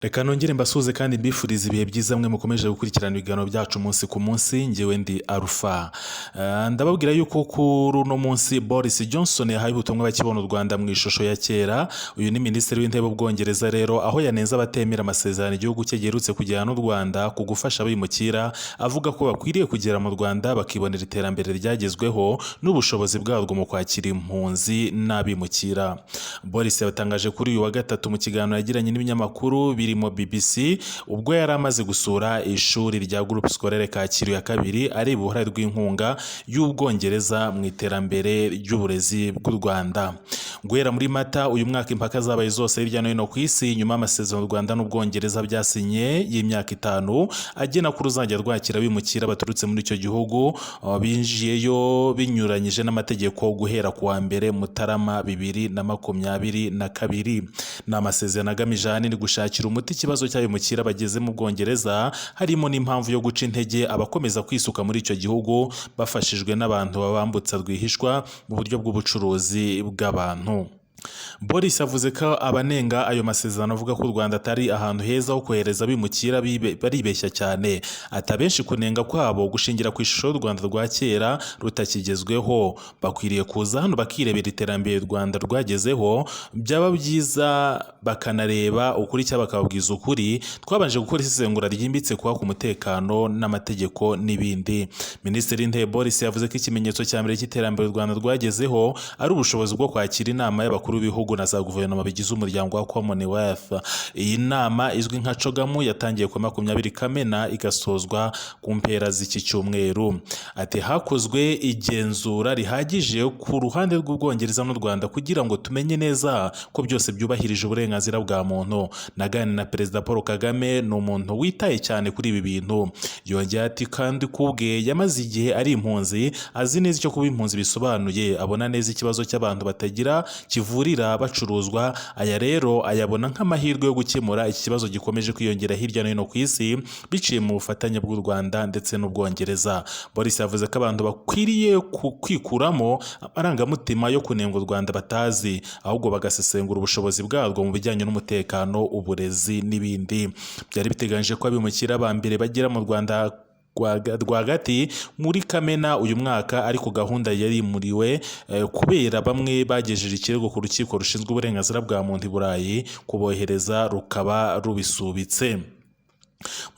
Reka nongere mbasuhuze kandi mbifurize ibihe byiza mwe mukomeje gukurikirana ibiganiro byacu umunsi ku munsi. Ngewe ndi Alpha. Ndababwira yuko kuri uno munsi Boris Johnson yahaye ubutumwa bakibona u Rwanda mu ishusho ya kera. Uyu ni Minisitiri w'Intebe w'Ubwongereza rero, aho yanenze abatemera amasezerano igihugu cye giherutse kugirana n'u Rwanda ku gufasha abimukira, avuga ko bakwiriye kugera mu Rwanda bakibonera iterambere ryagezweho n'ubushobozi bwarwo mu kwakira impunzi n'abimukira. Boris yabatangaje kuri uyu wa gatatu mu kiganiro yagiranye n'ibinyamakuru birimo BBC, ubwo yari amaze gusura ishuri rya Groupe Scolaire Kacyiru ya kabiri, areba uruhare rw'inkunga y'Ubwongereza mu iterambere ry'uburezi bw'u Rwanda. Guhera muri Mata uyu mwaka, impaka zabaye zose hirya no hino ku isi nyuma y'amasezerano u Rwanda n'Ubwongereza byasinye y'imyaka 5, agena ko ruzajya rwakira abimukira baturutse muri icyo gihugu binjiyeyo binyuranyije n'amategeko guhera ku wa 1 Mutarama 2022. Ni amasezerano agamije ahanini gushakira umuti ikibazo cy'abimukira bageze mu Bwongereza, harimo n'impamvu yo guca intege abakomeza kwisuka muri icyo gihugu bafashijwe n'abantu babambutsa rwihishwa mu buryo bw'ubucuruzi bw'abantu. Boris avuze ko abanenga ayo masezerano avuga ko u Rwanda atari ahantu heza ho kohereza abimukira baribeshya cyane. Ati: "Abenshi kunenga kwabo gushingira ku ishusho y'u Rwanda rwa kera rutakigezweho. Bakwiriye kuza hano bakirebera iterambere u Rwanda rwagezeho, byaba byiza bakanareba ukuri cyangwa bakababwiza ukuri. Twabanje gukora isesengura ryimbitse kuba ku mutekano n'amategeko n'ibindi." Minisitiri w'Intebe Boris yavuze ko ikimenyetso cya mbere cy'iterambere u Rwanda rwagezeho ari ubushobozi bwo kwakira inama y'abakuru b'ibihugu na za guverinoma bigize umuryango wa Commonwealth. Iyi nama izwi nka CHOGM yatangiye ku 20 Kamena, igasozwa ku mpera z'iki cyumweru. Ati: "Hakozwe igenzura rihagije ku ruhande rw'Ubwongereza n'u Rwanda kugira ngo tumenye neza ko byose byubahirije uburenganzira bwa muntu. Naganiriye na Perezida Paul Kagame, ni umuntu witaye cyane kuri ibi bintu." Yongeye ati kandi kubwe yamaze igihe ari impunzi, azi neza icyo kuba impunzi bisobanuye, abona neza ikibazo cy'abantu batagira kivurira bacuruzwa. Aya rero ayabona nk'amahirwe yo gukemura iki kibazo gikomeje kwiyongera hirya no hino ku isi biciye mu bufatanye bw'u Rwanda ndetse n'Ubwongereza. Boris yavuze ko abantu bakwiriye kwikuramo amarangamutima yo kunenga u Rwanda batazi, ahubwo bagasesengura ubushobozi bwarwo mu bijyanye n'umutekano, uburezi n'ibindi. Byari biteganyije ko abimukira ba mbere bagera mu Rwanda rwagati muri Kamena uyu mwaka, ariko gahunda yarimuriwe kubera bamwe bagejeje ikirego ku rukiko rushinzwe uburenganzira bwa muntu i Burayi, kubohereza rukaba rubisubitse.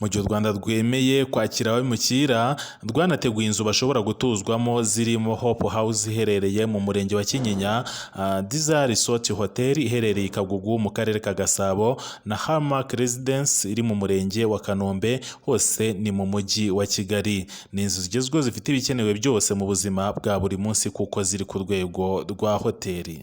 Mu gihe u Rwanda rwemeye kwakira abimukira, rwanateguye inzu bashobora gutuzwamo zirimo Hope House iherereye mu murenge wa Kinyinya, Desire Resort Hotel iherereye i Kagugu mu karere ka Gasabo na Hallmark Residence iri mu murenge wa Kanombe, hose ni mu mujyi wa Kigali. Ni inzu zigezweho zifite ibikenewe byose mu buzima bwa buri munsi kuko ziri ku rwego rwa hoteli.